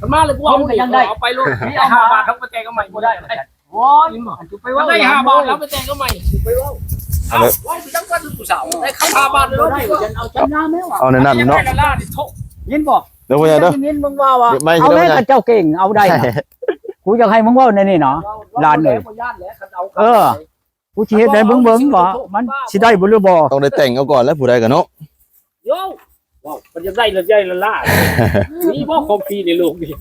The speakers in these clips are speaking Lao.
ມັນມາເລີຍ ກູເອົາ ມັນກໍຍັງໄດ້ ເອົາໄປໂລດ ນີ້ເອົາຫ້າບາດ ເຮົາໄປແຕ່ງເອົາໃໝ່ບໍ່ໄດ້ ໂອ້ຍ ມັນຊິໄປເວົ້າ ໄດ້ຫ້າບາດ ເອົາໄປແຕ່ງເອົາໃໝ່ ຊິໄປເວົ້າ ເອົາເລີຍ ໄວ້ ໄປຈັກວັນຜູ້ສາວ ໄດ້ຄ່າຫ້າບາດເລີຍເນາະ ເອົາຈັນນາແມ່ວ່າ ເອົາແນວນັ້ນເນາະ ຍິນບໍ່? ເດີ ພໍ່ໃຫຍ່ເດີ ຍິນມຶງວ່າ ວ່າ ເອົາແມ່ ຄັນເຈົ້າເກັ່ງ ເອົາໄດ້ນະ ກູຢາກໃຫ້ມຶງເວົ້າແນວນີ້ນະ ຫຼານເອີຍ ບໍ່ຢ້ານແຫຼະ ຄັນເອົາ ເອີ ກູຊິເຮັດໃຫ້ມຶງເບິ່ງວ່າມັນຊິໄດ້ບໍ່ ຫຼືບໍ່ ຕ້ອງໄດ້ແຕ່ງເອົາກ່ອນແຫຼະ ຜູ້ໃດກໍເນາະ ໂຢ ເວົ້າ ມັນຢາກໄດ້ລະໃຫຍ່ລະຫຼ້າ ມີບໍ່ຂອງຟຣີໃນໂລກນີ້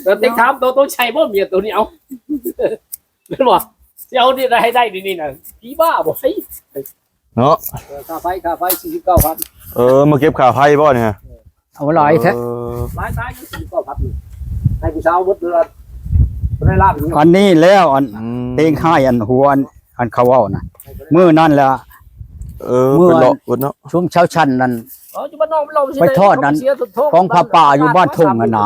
ແຕ່ຖາມໂຕ ໂຕໃຊ້ບໍ່ເມຍໂຕນີ້ ເອົາ ແມ່ນບໍ່? ຊິເອົານີ້ໃຫ້ໄດ້ນີ້ນະ ຜີບ້າບໍ່ ເນາະ ເອີ ຄ່າໄຟ ຄ່າໄຟສີ່ສິບເກົ້າພັນ ເອີ ມາເກັບຄ່າໄຟບໍ່ນີ້? ເອີ ເອົາຫຼາຍແທ້ ເອີ ຫຼາຍຕາຍ ສີ່ສິບເກົ້າພັນ ໃຫ້ຜູ້ສາວເບິດເດືອນ ບໍ່ໄດ້ລ້ານ ອັນນີ້ແລ້ວ ອັນ ອືມ ເຕັງຮ້າຍ ອັນຫົວ ອັນ ອັນເຂົາເວົ້ານະ ມື້ນັ້ນລະ ເອີ ເມື່ອ ເພິ່ນເລາະເບິດເນາະ ຊຸມຊາວຊັ້ນນັ້ນ ເອີ ຢູ່ບ້ານນອກມັນເລາະ ໄປທອດນັ້ນ ກອງຜ້າປ່າຢູ່ບ້ານທົ່ງຫັ້ນນະ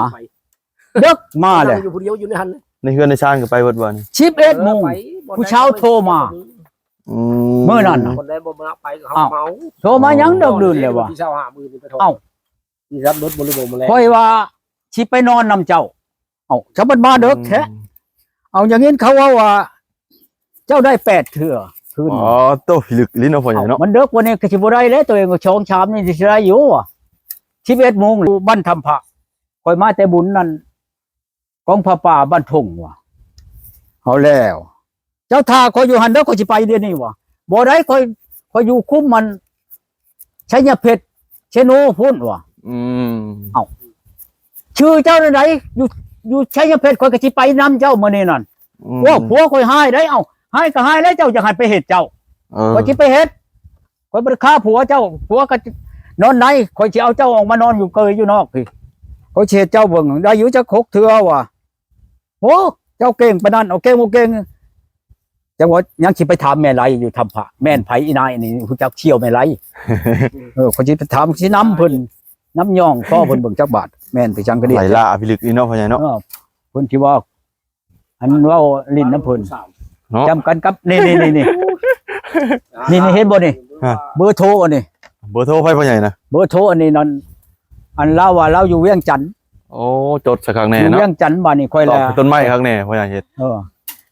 ເດິກມາແຫຼະ ຢູ່ຜູ້ດຽວຢູ່ໃນຫັ້ນ ໃນເຮືອນໃນຊານກໍໄປເບິດບໍ່ນີ້? ສິບເອັດໂມງ ເອີ ໄປ ຜູ້ສາວໂທມາ ອືມ ມື້ນັ້ນນະ ຄົນໃດບໍ່ມາໄປກໍເຮົາເມົາ ໂທມາຫຍັງເດິກດື່ນແລ້ວວ່າ ເອົ້າ ມີສັດເບິດບໍລິບົງມາແລ້ວ ຂ້ອຍວ່າຊິໄປນອນນຳເຈົ້າ ເອົ້າ ເຈົ້າບັດມາເດິກແທ້ ອືມ ເອົາ ຢ່າງນີ້ເຂົາເວົ້າວ່າ ເຈົ້າໄດ້ແປດເທື່ອຄືນ ອໍ ໂຕ ພິລຶກອີ່ຫຼີເນາະ ພໍ່ໃຫຍ່ເນາະ ເອົ້າ ມັນເດິກກວ່ານີ້ກໍຊິບໍ່ໄດ້ແລ້ວ ໂຕເອງກໍສອງສາມນີ້ຊິໄດ້ຢູ່ວ່າ ສິບເອັດໂມງຢູ່ບ້ານທຳພະ ຂ້ອຍມາແຕ່ບຸນນັ້ນ ກອງຜ້າປ່າບ້ານທົ່ງວ່າ ເອົາແລ້ວ ເຈົ້າຖ້າຂ້ອຍຢູ່ຫັ້ນເດີ ຂ້ອຍຊິໄປດຽວນີ້ວ່າ ບໍ່ໄດ້ ຂ້ອຍ ຂ້ອຍຢູ່ຄຸ້ມມັນ ໄຊຍະເພັດ ເຊໂນພຸ້ນວ່າ ອືມ ເອົ້າ ຊື່ເຈົ້າແນວໃດ ຢູ່ ຢູ່ໄຊຍະເພັດ ຂ້ອຍກໍຊິໄປນຳເຈົ້າມື້ນີ້ນັ້ນ ອືມ ໂອ້ ຜົວຂ້ອຍຮ້າຍໄດ໋ ເອົ້າ ຮ້າຍກໍຮ້າຍແລ້ວ ເຈົ້າຢາກໃຫ້ໄປເຮັດເຈົ້າ ເອີ ຂ້ອຍຊິໄປເຮັດ ຂ້ອຍບໍ່ໄດ້ຂ້າຜົວເຈົ້າ ຜົວກໍນອນໃນ ຂ້ອຍຊິເອົາເຈົ້າອອກມານອນຢູ່ເກີຍຢູ່ນອກພີ້ ຂ້ອຍຊິເຮັດເຈົ້າເບິ່ງ ໄດ້ຢູ່ຈັກຫົກເທື່ອວ່າ ໂອ້ ເຈົ້າເກັ່ງປານນັ້ນ ເອົາເກັ່ງບໍ່ເກັ່ງ ຈັ່ງວ່າຍັງຊິໄປຖາມແມ່ໄລຢູ່ທຳພະ ແມ່ນໃຜອີ່ນາຍນີ້ ຮູ້ຈັກສ່ຽວແມ່ໄລ ເອີ ຂ້ອຍຊິໄປຖາມ ຊິນຳເພິ່ນ ນຳຍ່ອງຂໍເພິ່ນເບິ່ງຈັກບາດ ແມ່ນໄປຈັ່ງກໍດີ ໄລ່ລ່າອາພິລຶກນີ້ເນາະ ພໍ່ໃຫຍ່ເນາະ ເອີ ເພິ່ນຊິເວົ້າ ອັນເວົ້າຫຼິ້ນນຳເພິ່ນ ເນາະ ຈຳກັນກັບ ນີ້ໆໆໆ ນີ້ໆ ເຫັນບໍ່ນີ້ ຮະ ເບີໂທອັນນີ້ ເບີໂທໃຜພໍ່ໃຫຍ່ນະ ເບີໂທອັນນີ້ນັ້ນ ອັນລາວວ່າລາວຢູ່ວຽງຈັນ ໂອ້ ຈົດຊະຄັກແນ່ເນາະ ຢູ່ວຽງຈັນ ບາດນີ້ຂ້ອຍລະ ຕົ້ນໄມ້ຄັກແນ່ພໍ່ໃຫຍ່ເຮັດ ເອີ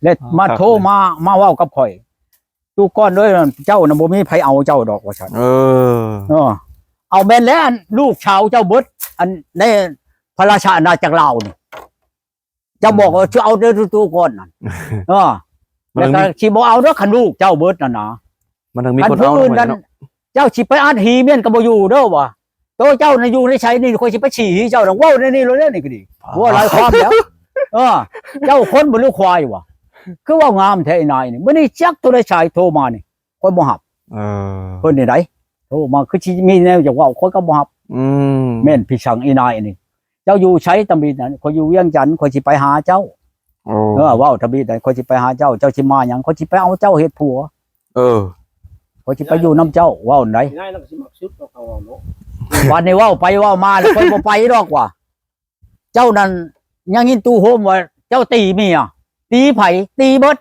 ແລ້ວມາໂທມາ ມາເວົ້າກັບຂ້ອຍ ຕູກອນເອີຍ ເຈົ້ານະບໍ່ມີໃຜເອົາເຈົ້າດອກວ່າຊັ້ນ ເອີ ເອີ ເອົາແມ່ນແລ້ວ ອັນລູກສາວເຈົ້າເບິດ ອັນໃນພະລາຊາອານາຈັກລາວນີ້ ເຈົ້າບອກວ່າຊິເອົາແຕ່ຕູ້ກ່ອນນັ້ນ ເອີ ແລ້ວກໍຊິບໍ່ເອົາດອກ ຄັນລູກເຈົ້າເບິດນັ້ນນະ ມັນທັງມີຄົນເອົາ ເຈົ້າຊິໄປອັດຫີມຽນກໍບໍ່ຢູ່ເດີວ່າ ໂຕເຈົ້ານະຢູ່ໃນໃສນີ້ ຂ້ອຍຊິໄປຊີ້ຫີເຈົ້າດອກ ເວົ້າແນວນີ້ໂລດເດີ ນີ້ກໍດີ ເວົ້າຫຼາຍຄວາມແລ້ວ ເອີ ເຈົ້າຄົນບໍ່ຫຼືຄວາຍວ່າ ຄືເວົ້າງາມແທ້ອີ່ນາຍນີ້ ມື້ນີ້ຈັກໂທລະສາຍໂທມານີ້ ຂ້ອຍບໍ່ຮັບ ເອີ ເພິ່ນນີ້ໃດ ໂທມາຄືຊິມີແນວຢາກເວົ້າ ຂ້ອຍກໍບໍ່ຮັບ ອືມ ແມ່ນພີ່ສັງອີ່ນາຍນີ້ ເຈົ້າຢູ່ໃສທຳອິດນັ້ນ ຂ້ອຍຢູ່ວຽງຈັນ ຂ້ອຍຊິໄປຫາເຈົ້າ ໂອ້ ເອີ ເວົ້າທຳອິດນັ້ນ ຂ້ອຍຊິໄປຫາເຈົ້າ ເຈົ້າຊິມາຫຍັງ ຂ້ອຍຊິໄປເອົາເຈົ້າເຮັດຜົວ ເອີ ຂ້ອຍຊິໄປຢູ່ນຳເຈົ້າ ເວົ້ານັ້ນໃດ ບາດນີ້ເວົ້າໄປເວົ້າມາແລ້ວ ຂ້ອຍບໍ່ໄປດອກວ່າ ເຈົ້ານັ້ນຍັງຍິນຕູ້ໂຮມວ່າເຈົ້າຕີເມຍ ຕີໃຜ ຕີເບິດ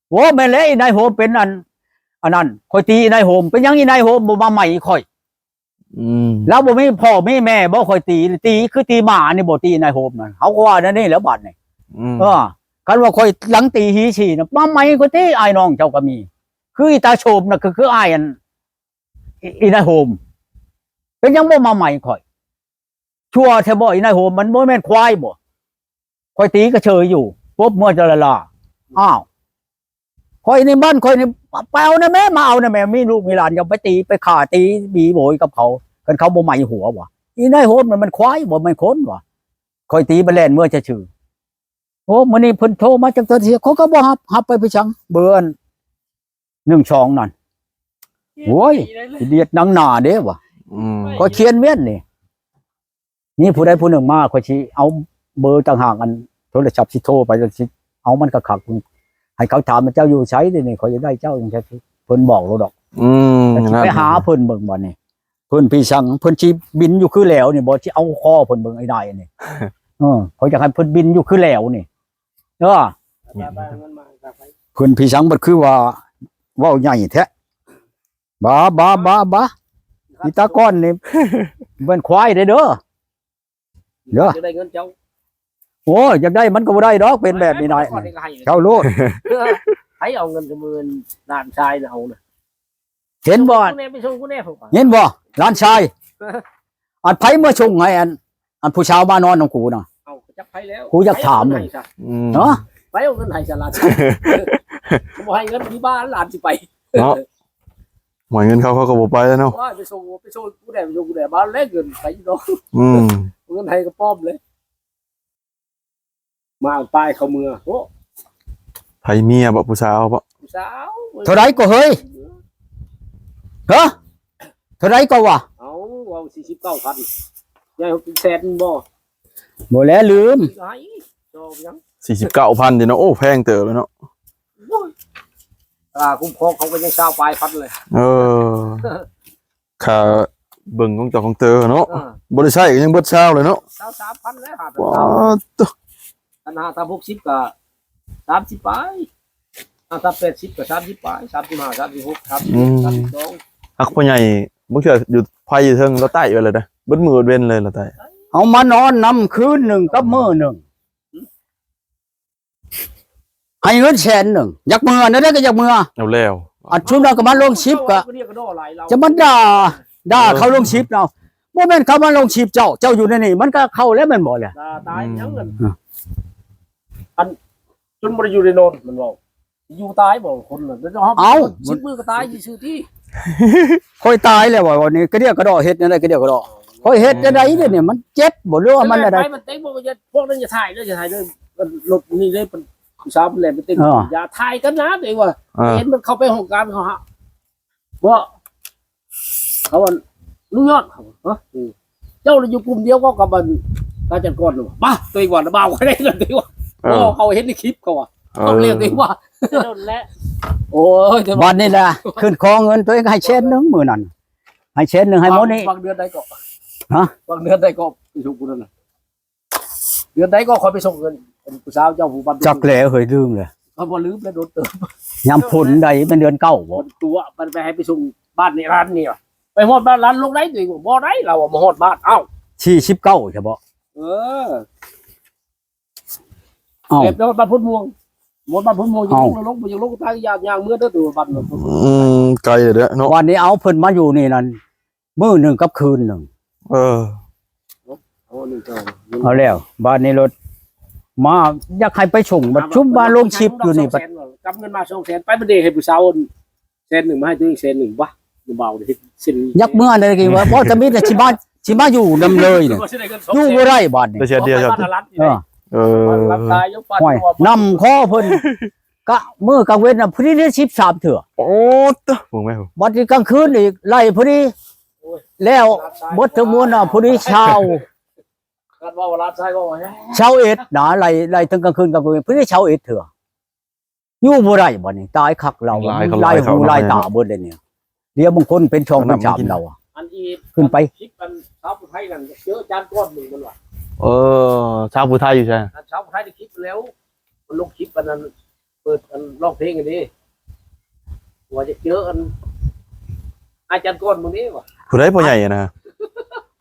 ໂອ້ ແມ່ນແຫຼະ ອີນາຍໂຮມເປັນອັນ ອັນນັ້ນ ຂ້ອຍຕີອີນາຍໂຮມ ເປັນຫຍັງອີນາຍໂຮມບໍ່ມາໃໝ່ຂ້ອຍ ອືມ ລາວບໍ່ມີພໍ່ມີແມ່ບໍ່ ຂ້ອຍຕີ ຕີຄືຕີໝານີ້ບໍ່ ຕີນາຍໂຮມນັ້ນ ເຮົາກໍວ່າແນວນີ້ແຫຼະບາດນີ້ ອືມ ເອີ ຄັນວ່າຂ້ອຍຫຼັງຕີຫີສີນະ ມາໃໝ່ຂ້ອຍຕີ ອ້າຍນ້ອງເຈົ້າກໍມີ ຄືອີຕາໂສມນະ ຄື ຄືອ້າຍອັນ ອີ ອີນາຍໂຮມ ເປັນຫຍັງບໍ່ມາໃໝ່ຂ້ອຍ ຊົ່ວແທ້ບໍ່ ອີນາຍໂຮມ ມັນບໍ່ແມ່ນຄວາຍບໍ່ ຂ້ອຍຕີກໍເຊີຍຢູ່ ປົບເມືອຈະລະລາ ອ້າວ ຂ້ອຍໃນບ້ານຂ້ອຍນີ້ ໄປເອົານະແມ່ ມາເອົານະແມ່ ມີລູກມີຫຼານ ຢ່າໄປຕີ ໄປຂ້າ ຕີບີໂບຍກັບເຂົາ ຄັນເຂົາບໍ່ໃໝ່ຫົວວ່າ ອີນາຍໂຮມມັນ ມັນຄວາຍບໍ່ ແມ່ນຄົນວ່າ ຂ້ອຍຕີມັນແລ່ນເມືອຊື່ໆ ໂອ້ ມື້ນີ້ເພິ່ນໂທມາຈັກເທື່ອ ຂ້ອຍກໍບໍ່ຮັບ ຮັບໄປໄປສັງ ເບີອັນ ໜຶ່ງສອງນັ້ນ ໂອ້ຍ ຂີ້ດຽດໜັງໜາເດ້ວ່າ ອືມ ຂ້ອຍຂຽນແມ່ນນີ້ ມີຜູ້ໃດຜູ້ໜຶ່ງມາ ຂ້ອຍຊິເອົາເບີຕ່າງຫາກ ອັນໂທລະສັບຊິໂທໄປ ຊິເອົາມັນຄັກໆ ໃຫ້ເຂົາຖາມວ່າເຈົ້າຢູ່ໃສ ດຽວນີ້ຂ້ອຍຢາກໄດ້ເຈົ້າ ຈັ່ງຊັ້ນ ເພິ່ນບອກໂລດດອກ ອືມ ຊິໄປຫາເພິ່ນເບິ່ງບັດນີ້ ເພິ່ນພີ່ສັງ ເພິ່ນຊິບິນຢູ່ຄືແຫຼວນີ້ບໍ່ ຊິເອົາຄໍເພິ່ນເບິ່ງໄອ້ນາຍນີ້ ເອີ ຂ້ອຍຢາກໃຫ້ເພິ່ນບິນຢູ່ຄືແຫຼວນີ້ ເອີ ເພິ່ນພີ່ສັງບັດຄືວ່າເວົ້າໃຫຍ່ແທ້ ບາ ບາ ບາ ບາ ອີຕາກ້ອນນີ້ແມ່ນຄວາຍເດ້ເດີ ເດີ ຈະໄດ້ເງິນເຈົ້າ ໂອ້ຍ ຢາກໄດ້ມັນກໍບໍ່ໄດ້ດອກ ເປັນແບບນີ້ນາຍ ເຈົ້າໂລດ ໃຜເອົາເງິນຈຳນວນລ້ານຊາຍນະ ເອົານະ ເຫັນບໍ່ ສົ່ງກູແດ່ ໄປສົ່ງກູແດ່ ເຫັນບໍ່ ຫຼານຊາຍ ອັນໃຜມາສົ່ງໃຫ້ອັນ ອັນຜູ້ສາວມານອນນຳກູນະ ເອົາ ຈັກໃຜແລ້ວ ກູຢາກຖາມ ໃຜເອົາເງິນໃຫ້ຊະ ອືມ ເນາະ ໃຜເອົາເງິນໃຫ້ຊະ ຫຼານຊາຍ ບໍ່ໃຫ້ເງິນທີ່ບ້ານ ຫຼານຊິໄປ ເນາະ ບໍ່ໃຫ້ເງິນເຂົາ ເຂົາກໍບໍ່ໄປແລ້ວເນາະ ວ່າໄປສົ່ງ ໄປສົ່ງກູແດ່ ໄປສົ່ງກູແດ່ ບ້ານແລກເງິນໄປຢູ່ດອກ ອືມ ເອົາເງິນໃຫ້ກໍປອມເລີຍ ມາປາຍເຂົ້າເມືອ ໂອ້ ໃຜເມຍບໍ ຜູ້ສາວບໍ ຜູ້ສາວ ເທົ່າໃດກໍເຮີ້ຍ ຮະ ເທົ່າໃດກໍວະ ເອົາ ເວົ້າສີ່ສິບເກົ້າພັນ ໃຫຍ່ເປັນແສນບໍ່ ບໍ່ແລະ ລືມ ໃຫ້ ຈອບຫຍັງ ສີ່ສິບເກົ້າພັນ ຕິເນາະ ໂອ້ ແພງເຕີບເນາະ ໂອ້ຍ ຄ່າຄຸ້ມຄອງເຂົາກໍຍັງຊາວປາຍພັນເລີຍ ເອີ ຄ່າເບິ່ງຂອງເຈົ້າຂອງເຕີເນາະ ເອີ ບໍ່ໄດ້ໃຊ້ກໍຍັງເບິດຊາວເລີຍເນາະ ຊາວສາມພັນແລ້ວ ຫ້າພັນ ປາດໂທ້ ຄັນຫ້າສາມຫົກສິບກໍສາມສິບປາຍ ຫ້າສາມແປດສິບກໍສາມສິບປາຍ ສາມສິບຫ້າ ສາມສິບຫົກ ສາມສິບເອັດ ອືມ ສາມສິບສອງ ຮັກພໍ່ໃຫຍ່ ບາງເທື່ອຢູ່ໄພຢູ່ເທິງລາວໃຕ້ໄວ້ແລ້ວເດ້ ເບິດມື້ເບິດເວັນເລີຍລາວໃຕ້ ເອົາມານອນນຳຄືນໜຶ່ງກັບມື້ໜຶ່ງ ໃຫ້ເງິນແສນໜຶ່ງ ຢາກເມືອແນວໃດກໍຢາກເມືອ ເອົາແລ້ວ ອັນຊຸມນັ້ນກໍມາລົງຄລິບກໍຈະມາດ່າ ດ່າເຂົາລົງຄລິບເນາະ ບໍ່ແມ່ນເຂົາມາລົງຄລິບເຈົ້າ ເຈົ້າຢູ່ໃນນີ້ມັນກໍເຂົ້າແລ້ວແມ່ນບໍ່ລະ ຕາຍຫຍັງເງິນ ອືມ ອັນ ຈົນບໍ່ໄດ້ຢູ່ໄດ້ນອນ ມັນເວົ້າ ຢູ່ຕາຍບໍ່ຄົນນະ ເອົາ ສິບມື້ກໍຕາຍຊື່ໆຕິ ຂ້ອຍຕາຍແລ້ວວ່າ ວັນນີ້ກະເດຍກະດໍ້ ເຮັດແນວໃດກະເດຍກະດໍ້ ຂ້ອຍເຮັດແນວໃດເດນີ້ ມັນເຈັບບໍ່ ຫຼືວ່າມັນແນວໃດ ມັນເຕັມບໍ່ ພວກນັ້ນຢ່າຖ່າຍເດີ ຢ່າຖ່າຍເດີ ລົດນີ້ເດ້ ຜູ້ສາວແລ່ນໄປເຕັມ ເອີ ຢ່າຖ່າຍກັນນະ ເດ້ວ່າ ເອີ ເຫັນມັນເຂົ້າໄປຫ້ອງການເຂົາຫາ ບໍ່ ເຂົາວ່າ ລຸງຍອດ ເຂົາວ່າ ຮະ ເອີ ເຈົ້າລະຢູ່ກຸ່ມດຽວກັນກັບອັນ ຕາຈັນກອນ ບໍ່ ຕົວເອງວ່າລະບ່າວໄດ້ລະ ຕົວເອງວ່າ ເອີ ບໍ່ ເຂົາເຫັນໃນຄລິບເຂົາວ່າ ເອີ ເຂົາລຽກຕົວເອງວ່າ ແຕ່ດົນແລ້ວ ໂອ້ຍ ແຕ່ວ່າ ບັດນີ້ລະ ຂຶ້ນຂໍເງິນຕົວເອງໃຫ້ແສນໜຶ່ງມື້ນັ້ນ ໃຫ້ແສນໜຶ່ງ ໃຫ້ໝົດນີ້ ວາງເດືອນໃດກໍ ຮະ ວາງເດືອນໃດກໍ ໄປສົ່ງຜູ້ນັ້ນນະ ເດືອນໃດກໍຂ້ອຍໄປສົ່ງເງິນ ອັນຜູ້ສາວເຈົ້າຜູ້ບັນ ຈັກແລ້ວເຮີ້ຍ ລືມແລ້ວ ກໍບໍ່ລືມແລ້ວ ໂດນເຕີບ ຍາມຝົນໃດ ແມ່ນເດືອນເກົ້າບໍ່ ຝົນຕົວະ ມັນໄປໃຫ້ໄປສົ່ງບ້ານນີ້ ຮ້ານນີ້ ໄປຮອດບ້ານຮ້ານລົງໄດ້ຕິ ບໍ່ໄດ້ ລາວວ່າມາຮອດບ້ານ ອ້າວ ສີ່ສິບເກົ້າ ໃຊ່ບໍ່ ເອີ ເອົ້າ ແບບ ແຕ່ວ່າບ້ານໂພນມ່ວງ ໝົດບ້ານໂພນມ່ວງ ເອົ້າ ຢາກລົງ ບໍ່ຢາກລົງ ຕາຍ ຢ່າ ຍ່າງເມືອເດີ ຕົວບ້ານ ອືມ ໄກເດີເນາະ ວັນນີ້ເອົາເພິ່ນມາຢູ່ນີ້ນັ້ນ ມື້ໜຶ່ງກັບຄືນໜຶ່ງ ເອີ ເອົາແລ້ວ ບາດນີ້ລົດມາ ຢາກໃຫ້ໄປສົ່ງ ບັດຊຸມມາລົງຄລິບຢູ່ນີ້ ບັດ ກຳເງິນມາສອງແສນ ໄປບໍ່ໄດ້ໃຫ້ຜູ້ສາວ ແສນໜຶ່ງ ມາໃຫ້ຕົວເອງແສນໜຶ່ງ ວະ ບໍ່ເອົາເຮັດເຊັ່ນ ຢາກເມືອໃດກໍວ່າ ບໍ່ຈະມີແຕ່ຊິມາ ຊິມາຢູ່ນຳເລີຍນີ້ ຢູ່ບໍ່ໄດ້ບາດນີ້ ໄດ້ເທື່ອດຽວ ເອີ ເອີ ໂອ້ຍ ນຳຂໍເພິ່ນ ກະມື້ກາງເວັນນະ ຜູ້ນີ້ໄດ້ສິບສາມເທື່ອ ໂອ້ ເຕີ ເບິ່ງແມ່ ບັດນີ້ກາງຄືນອີກ ໄລ່ຜູ້ນີ້ ແລ້ວເບິດທັງມວນນະ ຜູ້ນີ້ຊາວ ຄັນເວົ້າວ່າຫຼານຊາຍເວົ້າວ່າ ຊາວເອັດນະ ໄລ່ ໄລ່ທັງກາງຄືນກາງເວັນ ຜູ້ນີ້ຊາວເອັດເທື່ອ ຢູ່ບໍ່ໄດ້ບັດນີ້ ຕາຍຄັກລາວ ຫຼາຍ ຫຼາຍຫູຫຼາຍຕາເບິດເລີຍນີ້ ດຽວບາງຄົນເປັນສອງເປັນສາມລາວ ອັນອີກ ຂຶ້ນໄປ ຄລິບອັນສາວຜູ້ໄທນັ້ນ ເຈີອາຈານກ້ອນໜຶ່ງ ມັນວ່າ ເອີ ສາວຜູ້ໄທຢູ່ໃສ ອັນສາວຜູ້ໄທໄດ້ຄລິບແລ້ວ ມັນລົງຄລິບອັນນັ້ນ ເປີດອັນຮ້ອງເພງອັນນີ້ ວ່າຈະເຈີອັນ ອາຈານກ້ອນມື້ນີ້ວ່າ ຜູ້ໃດພໍ່ໃຫຍ່ນະ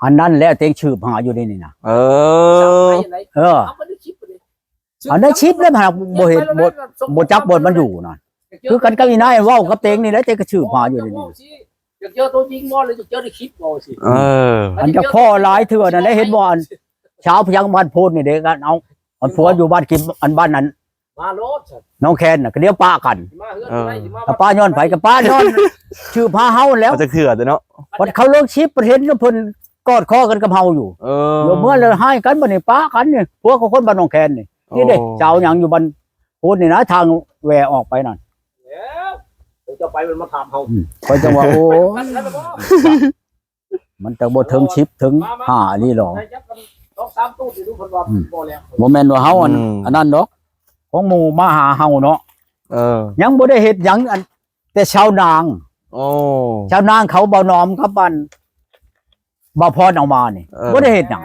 ອັນນັ້ນແຫຼະ ເຕັງສືບຫາຢູ່ໃນນີ້ນະ ເອີ ເອີ ເອົາໄປໃນຄລິບນີ້ ອັນໃນຄລິບແລ້ວ ບໍ່ເຫັນ ບໍ່ ບໍ່ຈັກບ່ອນມັນຢູ່ນັ້ນ ຄືກັນກັບອີນາຍເວົ້າກັບເຕັງນີ້ແຫຼະ ເຕັງກໍສືບຫາຢູ່ໃນນີ້ ຢາກເຈີຕົວຈິງບໍ່ ຫຼືຢາກເຈີໃນຄລິບບໍ່ ເອີ ອັນຈະພໍຫຼາຍເທື່ອນັ້ນແຫຼະ ເຫັນບໍ່ ອັນຊາວພະຍັງບ້ານໂພນນີ້ເດ້ ອັນເອົາ ອັນຜົວຢູ່ບ້ານກິນ ອັນບ້ານນັ້ນ ມາໂລດ ໜອງແຄນນະ ກໍດຽວປະກັນ ຊິມາເຮືອນ ເອີ ໃດ ຊິມາ ກໍປະຍ້ອນໃຜ ກໍປະຍ້ອນຊື່ພາເຮົາແລ້ວ ເຂົາຈັກເທື່ອເນາະ ບັດເຂົາລົງຄລິບ ບັດເຫັນເພິ່ນກອດຄໍກັນກັບເຮົາຢູ່ ເອີ ເມື່ອແລ້ວຮ້າຍກັນ ບັດນີ້ປະກັນນີ້ ຜົວກັບຄົນບ້ານໜອງແຄນນີ້ ນີ້ເດ້ ໂອ້ ຊາວຫຍັງຢູ່ບ້ານໂພນນີ້ນະ ທາງແຫວ່ອອກໄປນັ້ນ ແລ້ວ ເຈົ້າໄປມັນມາຖາມເຮົາ ອືມ ຂ້ອຍຈັ່ງວ່າ ໂອ້ຍ ມັນຈັ່ງບໍ່ເຖິງສິບເຖິງຫ້ານີ້ຫຼໍ ສອງສາມຕູ້ນີ້ ເພິ່ນວ່າ ອືມ ບໍ່ແລ້ວ ບໍ່ແມ່ນວ່າເຮົາອັນ ອືມ ອັນນັ້ນດອກ ຂອງໝູ່ມາຫາເຮົາເນາະ ເອີ ຍັງບໍ່ໄດ້ເຮັດຫຍັງ ອັນ ແຕ່ຊາວນາງ ໂອ້ ຊາວນາງເຂົາ ບ່າວໜອມກັບອັນ ບ່າວພອນເອົາມານີ້ ເອີ ບໍ່ໄດ້ເຮັດຫຍັງ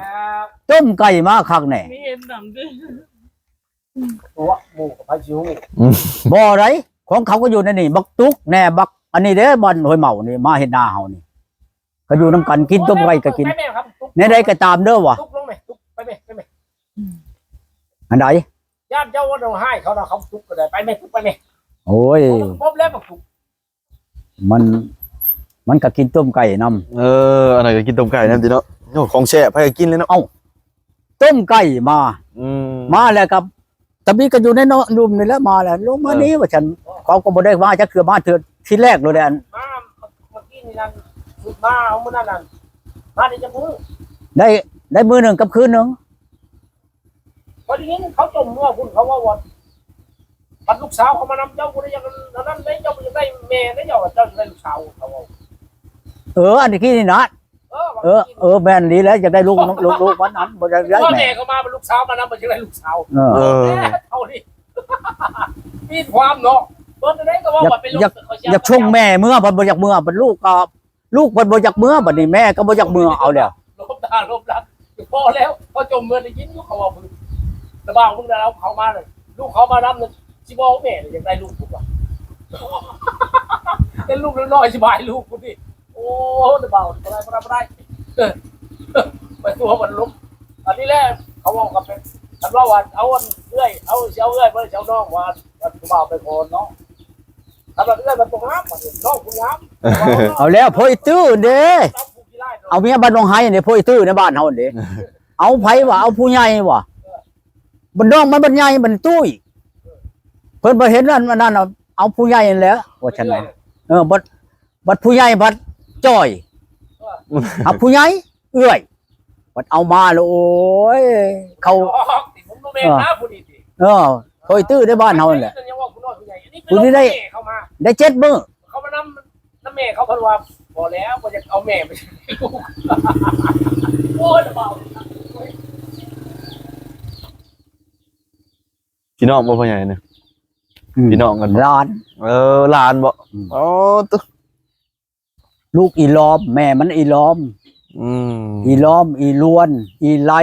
ຕົ້ມໄກ່ມາຄັກແນ່ ມີເອັນນຳເດ້ ໂອ້ ໝູ່ກັບໃຜຊິຮູ້ ອືມ ບໍ່ໄດ ຂອງເຂົາກໍຢູ່ໃນນີ້ ບັກຕຸກແນ່ ບັກອັນນີ້ເດ້ ບ້ານຫ້ວຍເໝົານີ້ ມາເຮັດນາເຮົານີ້ ກໍຢູ່ນຳກັນ ກິນຕົ້ມໄກ່ກໍກິນ ແນວໃດກໍຕາມເດີວ່າ ຕຸກລົງແມ່ ຕຸກ ໄປແມ່ ໄປແມ່ ອືມ ອັນໃດ? ຢ້ານເຈົ້າເວົ້າເອົາຮ້າຍເຂົານະ ເຂົາຈຸກກໍໄດ້ ໄປແມ່ ໄປແມ່. ໂອ້ຍ ບໍ່ ບໍ່ແລ້ວບັກຈຸກ ມັນ ມັນກໍກິນຕົ້ມໄກ່ນຳ. ເອີ ອັນນັ້ນກໍກິນຕົ້ມໄກ່ນຳຕິເນາະ. ໂອ້ ຂອງແຊບໃຜກໍກິນແລ້ວເນາະ. ເອົ້າ ຕົ້ມໄກ່ມາ ອືມ ມາແລ້ວກໍ ຕະບິດກໍຢູ່ໃນເນາະ ລຸ່ມນີ້ແຫຼະ ມາແລ້ວ ລົງມານີ້ ເອີ ວ່າຊັ້ນ. ເຂົາກໍບໍ່ໄດ້ມາຈັກເທື່ອ ມາເທື່ອທີແລກໂລດແຫຼະ. ມາ ມາ ເມື່ອກີ້ນີ້ນັ້ນ ມາເອົາມື້ນັ້ນນັ້ນ ມາໄດ້ຈັກມື້? ໄດ້ ໄດ້ມື້ໜຶ່ງກັບຄືນໜຶ່ງ. ຂ້ອຍໄດ້ຍິນເຂົາຈົ່ມເມືອພຸ້ນ ເຂົາເວົ້າວ່າ ບັດລູກສາວເຂົາມານຳ ເຈົ້າບໍ່ໄດ້ຢາກອັນນັ້ນເດ້ ເຈົ້າບໍ່ຢາກໄດ້ແມ່ເດ້ ເຈົ້າວ່າ ເຈົ້າຢາກໄດ້ລູກສາວ ເຂົາເວົ້າ. ເອີ ອັນກີ້ນີ້ນະ ເອີ ເອີ ແມ່ນດີແລ້ວ ຢາກໄດ້ລູກ ລູກ ລູກມັນນັ້ນ ບໍ່ຢາກໄດ້ແມ່. ແມ່ເຂົາມາ ບັດລູກສາວມານຳ ບໍ່ຢາກໄດ້ລູກສາວ. ເອີ ເອີ ເອົານີ້ ຕີຄວາມເນາະ ເບິ່ງຈັ່ງໃດກໍເວົ້າວ່າເປັນລູກ ຢາກ ຢາກສົ່ງແມ່ເມືອ ເພິ່ນບໍ່ຢາກເມືອ ບັດລູກກໍ ລູກເພິ່ນບໍ່ຢາກເມືອ ບັດນີ້ແມ່ກໍບໍ່ຢາກເມືອ ເອົາແລ້ວ ລົບໜ້າລົບຫຼັງ. ພໍແລ້ວ ພໍຈົ່ມເມືອໄດ້ຍິນຢູ່ເຂົາເວົ້າ ຕາບ່າວ ມຶງໄດ້ເອົາເຂົາມາເລີຍ ລູກເຂົາມານຳ ຊິບໍ່ເອົາແມ່ ຢາກໄດ້ລູກພຸ້ນວ່າ ເປັນລູກນ້ອຍໆ ຊິບາຍລູກພຸ້ນນີ້. ໂອ້ ຕາບ່າວ ບໍ່ໄດ້ ບໍ່ໄດ້ ບໍ່ໄດ້ ໄປຕົວະມັນລົງ. ອັນນີ້ແຫຼະ ເຂົາເວົ້າກັນເປັນ ຄັນເວົ້າວ່າ ເອົາອັນເອື້ອຍ ເອົາ ຊິເອົາເອື້ອຍ ບໍ່ໄດ້ຊິເອົານ້ອງ ວ່າອັນຜູ້ບ່າວໄປກ່ອນເນາະ. ຄັນວ່າເອື້ອຍມັນບໍ່ງາມ ບັດນີ້ນ້ອງຜູ້ງາມ. ເອົາແລ້ວ ໂພອີຕື້ເດ້ ເອົາເມຍບ້ານໜອງໄຮເດ້ ໂພອີຕື້ໃນບ້ານເຮົາເດ້. ເອົາໃຜວະ ເອົາຜູ້ໃຫຍ່ວະ ບັດນ້ອງມັນບັດໃຫຍ່ ບັດຕຸ້ຍ ເພິ່ນບໍ່ເຫັນອັນ ອັນນັ້ນ ເອົາຜູ້ໃຫຍ່ຫັ້ນແຫຼະ ວ່າຊັ້ນນະ. ເອີ ບັດ ບັດຜູ້ໃຫຍ່ພັດຈ່ອຍ ຫາຜູ້ໃຫຍ່ເອື້ອຍ ບັດເອົາມາແລ້ວ ໂອ້ຍ ເຂົາ ອອກຕິ ມັນບໍ່ແມ່ນນະ ເອີ ຜູ້ນີ້ຕິ ເອີ ໂພອີຕື້ໃນບ້ານເຮົານັ້ນແຫຼະ. ຜູ້ນີ້ໄດ້ ໄດ້ເຈັດມື້ ເຂົາມານຳ ນຳແມ່ເຂົາ ເພິ່ນວ່າ ພໍແລ້ວ ບໍ່ຢາກເອົາແມ່ໄປໃສ່ລູກ. ໂອ້ຍ ລະເວົ້າ ພີ່ນ້ອງບໍ່ ພໍ່ໃຫຍ່ນີ້? ອືມ ພີ່ນ້ອງກັນບໍ່? ຫຼານ ເອີ ຫຼານບໍ່? ອືມ ອໍ ໂຕ ລູກອີຫຼອມ ແມ່ມັນອີຫຼອມ ອືມ ອີຫຼອມ ອີລວນ ອີໄລ